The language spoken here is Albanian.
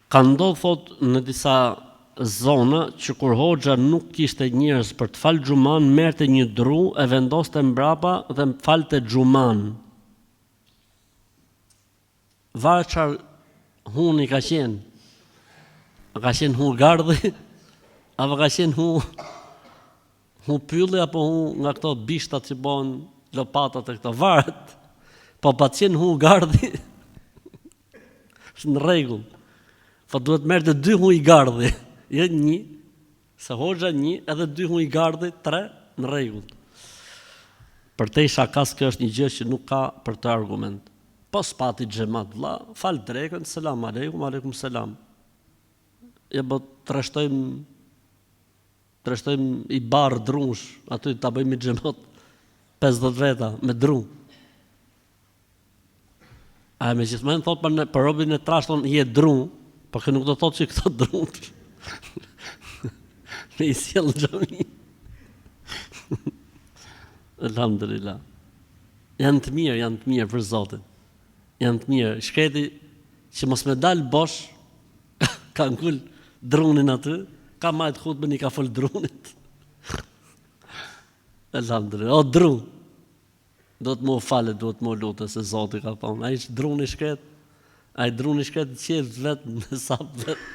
Ka ndodh thotë në disa zona që kur hoxha nuk kishte njerëz për të fal xhuman merrte një dru e vendoste mbrapa dhe falte xhuman. Varet çfarë huni ka qenë. A ka qenë hu gardhi apo ka qenë hu hu pylli apo hu nga këto bishtat që bëhen lopatat e këto varet. Po pat qenë hu gardhi Është në rregull. Po duhet merrte dy huj gardhi, jo një, se hoxha një, edhe dy huj gardhi, tre, në rregull. Përtej shakas kjo është një gjë që nuk ka për të argument. Po s'pati xhemat vlla, fal drekën, selam aleikum, aleikum selam. E bo të rreshtojmë të rreshtojmë i barrë drush, aty ta bëjmë xhemat 50 veta me dru. A e megjithëmë thotë për, për robin e trash thonë je dru, po kjo nuk do thotë që këto dru. Me i sjell në xhami. Elhamdulillah. Janë të mirë, janë të mirë për Zotin. Janë të mirë. Shkreti që mos me dal bosh, ka ngul drunin aty, ka majt hutbën i ka fol drunit. Elhamdulillah. O dru. Duhet me u falë, duhet me u lutë se Zoti ka thonë, ai druni shkret, ai druni shkret në qejf vet, në hesap vet.